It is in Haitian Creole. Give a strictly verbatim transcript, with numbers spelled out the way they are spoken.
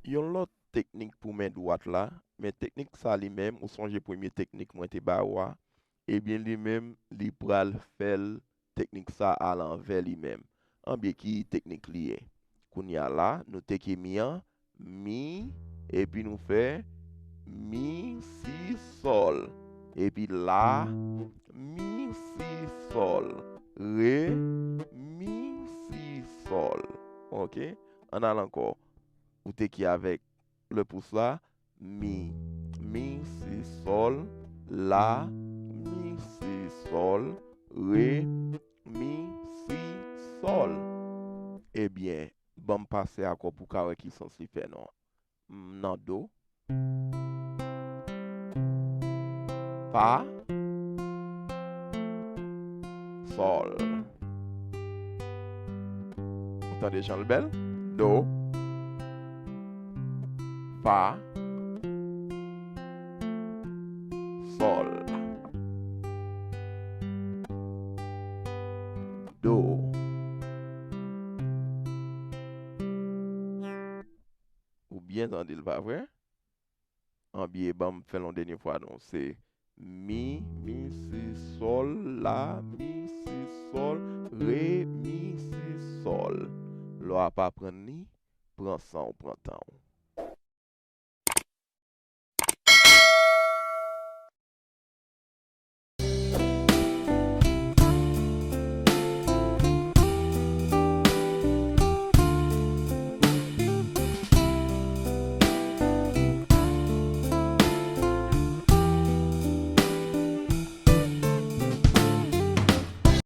Yon lòt teknik pou men dwat la, men teknik sa li menm, ou sonje premye teknik mwen te ba ou a, ebyen li menm, li pral fè l teknik sa a lanvè li menm. Anbyen ki teknik li ye? Kounye a la, nou teke mi an, mi, epi nou fè mi, si, sòl. Epi la, mi, si, sòl. Re, mi, si, sòl. Oke? Ann al ankò. Ou teke avèk le pous la, mi, mi, si, sòl, la, mi, si, sòl, re, mi, si, sòl. Ebyen, ban m pase akò pou w ka wè ki sans li fè non. M nan do, fa, sòl. Ou tande jan l bèl? Do, fa, sòl, do. Ou byen tande l, pa vre? Anbyen, ban m fè l yon dènye fwa non. Se mi, mi, si, sòl, la, mi, si, sòl, re, mi, si, sòl. Lè w ap aprann li, pran san w, pran tan w.